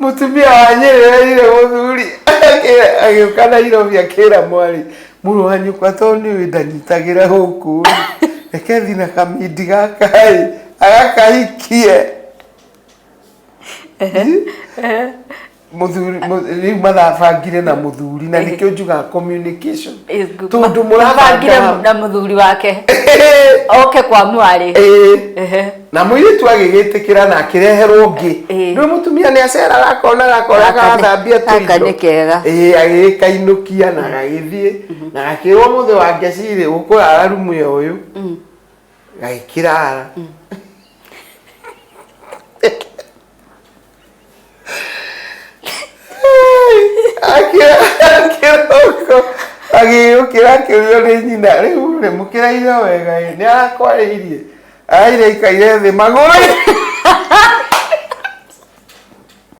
Mũtumia wa Nyĩrĩ erire mũthuri agĩũka Nairobi akĩra mwarĩ mũrũ wa nyũkwa tondũ nĩũĩ ndanyitagĩra gũkũ rĩ, reke thiĩ na kamindi gaka ĩ agakahikie. Mũthuri rĩu mathabangire na mũthuri na nĩkĩo njugaga communication Is good. tondũ Mabangire mũrabanga na mũthuri wake oke kwa mwarĩ. Ehe. Na mũirĩtu agĩgĩtĩkĩra na akĩreherwo ũngĩ. Rĩu mũtumia nĩ aceraga akona gakora Gaka nĩ- garathambia gaka tũindo. nĩ kega. Ĩĩ, agĩgĩkainũkia na gagĩthiĩ na gakĩrwo mũthĩ wa ngecirĩ ũkũrara rumu ya ũyũ, gagĩkĩrara. Akĩroko agĩũkĩra akĩũrio nĩ nyina, rĩu rĩ mũkĩraire wega ĩ nĩ arakwarĩirie araire aikaire thĩ magũrũ.